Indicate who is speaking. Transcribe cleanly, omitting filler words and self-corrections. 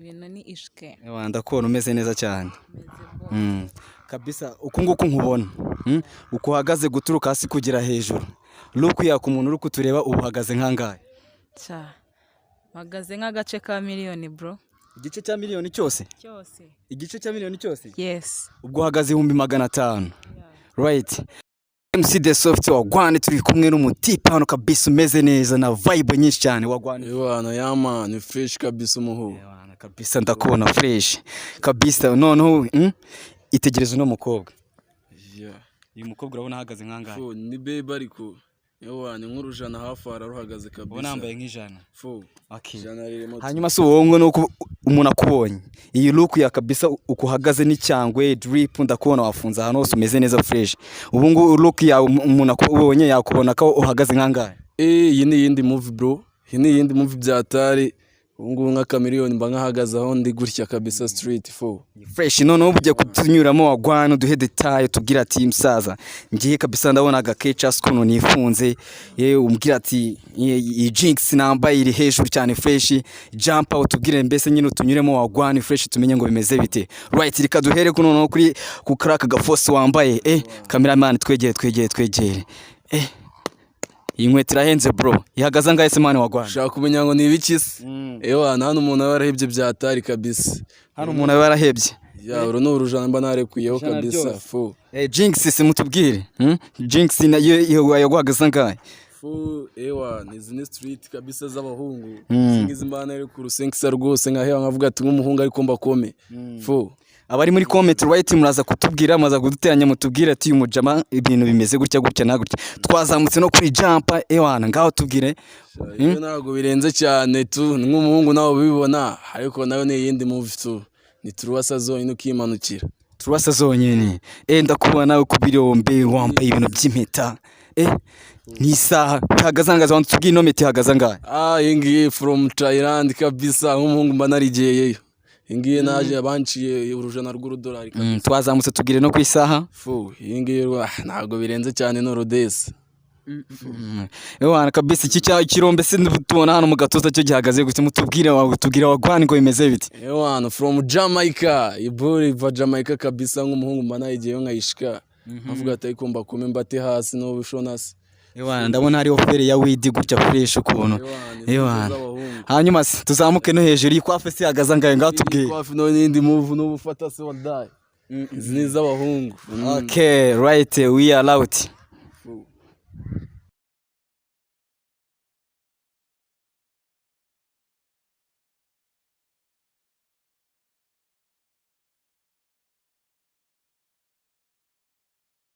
Speaker 1: Ibintu ni ishke.
Speaker 2: Ewa, ndakubona umeze neza cyane.
Speaker 1: Meze bo.
Speaker 2: Kabisa uku nguku nkubona, uko uhagaze guturuka hasi kugera hejuru, look yaka umuntu uri kutureba, ubu uhagaze nkangahe?
Speaker 1: Cya mpagaze nk'agace ka miliyoni, bro.
Speaker 2: Igice cya miliyoni cyose?
Speaker 1: Cyose.
Speaker 2: Igice cya miliyoni cyose?
Speaker 1: Yes.
Speaker 2: Ubwo uhagaze 500,000, right? MC The Soft wagwan, turi kumwe n'umutipe hano kabisa umeze neza na vibe nyinshi cyane, wagwan?
Speaker 3: Ewana, yeah man, ni fresh kabisa umuhu.
Speaker 2: Ewana, kabisa ndakubona fresh kabisa. Noneho itegereze uno mukobwa. Uyu mukobwa urabona ahagaze nkangahe?
Speaker 3: Fo ni babe, ariko ewana nk'urujana hafi araruhagaze
Speaker 2: Ubona
Speaker 3: kabisa.
Speaker 2: yambaye nk'ijana.
Speaker 3: Fo.
Speaker 2: Okay.
Speaker 3: Ijana ririmo.
Speaker 2: Hanyuma si wowe ngo nuko umuntu akubonye iyi look ya kabisa, uko uhagaze n'icyangwe drip, ndakubona wafunze ahantu hose, umeze neza fresh. Ubu ngubu look yawe, umuntu akubonye yakubona ko uhagaze nkangahe?
Speaker 3: Eh, iyi ni iyindi movie, bro. Iyi ni iyindi movie byatari. Ubu ngubu nk'akamiliyoni mba nkahagaze aho ndi gutya kabisa, street fo.
Speaker 2: Fresh. Noneho ugiye kutunyuramo, wagwan, uduhe detail, tubwire ati: "Musaza, ngiye kabisa, ndabona agakeca ukuntu nifunze." Ye, umbwira ati: "Iyi jinx nambaye iri hejuru cyane fresh jumper." Utubwire mbese nyine utunyuremo, wagwan, fresh, tumenye ngo bimeze bite. Right, reka duhere ku noneho kuri ku karaka gafosi wambaye. Cameraman, twegere, twegere, twegere. Iyi nkweto irahenze, bro. Ihagaze angahe se, man, wagwan?
Speaker 3: Ushaka kumenya ngo ni ibiki se? Ewana, hano umuntu aba yarahebye byatari kabisa.
Speaker 2: Hano umuntu aba yarahebye.
Speaker 3: Ya, uru ni urujana mba narekuyeho
Speaker 2: Ijana
Speaker 3: kabisa.
Speaker 2: ryose.
Speaker 3: Fo.
Speaker 2: Jinx se mutubwire, Jinx nayo yaguhagaze angahe?
Speaker 3: Fo, ewa, izi ni street kabisa z'abahungu. Izi ngizi mba narekura senkisa rwose, nkaheba nkavuga ati nk'umuhungu ariko mbakome. Fo.
Speaker 2: Abari muri comment, right, muraza kutubwira, muraza kuduteranya, mutubwire ati: "Uyu mujama ibintu bimeze gutya gutya na gutya." Twazamutse no kuri jumper, ewana, ngaho tubwire.
Speaker 3: Ibyo ntabwo birenze cyane tu, ni nk'umuhungu nawe ubibona, ariko nayo ni iyindi movie tu, ni turuwasa zonyine ukimanukira.
Speaker 2: Turasa zonyine. Ndakubona nawe ku birombe wambaye ibintu by'impeta, n'isaha ihagaze angahe? Wantu tubwire ino mpeta ihagaze angahe?
Speaker 3: Ah, iyi ngiyi from Thailand kabisa, nk'umuhungu mba narigeyeyo. Iyi ngiyi naje banciye urujana rw'urudolari kabisa.
Speaker 2: Twazamutse, tubwire no ku isaha.
Speaker 3: Fu, iyi ngiyi ntabwo birenze cyane, ni urudesi.
Speaker 2: Ewana, kabisa iki cya kirombe se tubona hano mu gatuza cyo gihagaze gute? Mutubwire, wawe tubwire, wagwan, ngo bimeze bite?
Speaker 3: Ewana, from Jamaica, iburi iva Jamaica kabisa, nk'umuhungu mba nayigiyeyo nkayishika, nkavuga ati ariko mbakome mbate hasi n'ubushona se.
Speaker 2: Ewana, ndabona hariho fere ya weed gutya fresh ukuntu.
Speaker 3: Ewana, izi
Speaker 2: Ewana.
Speaker 3: z'abahungu.
Speaker 2: Hanyuma se tuzamuke no hejuru, iyi kwafe se ihagaze angahe? Ngaho tubwire.
Speaker 3: Kwafi no n'indi move n'ubu ufata se, wadayi, izi ni iz'abahungu.
Speaker 2: Okay, right, we are out.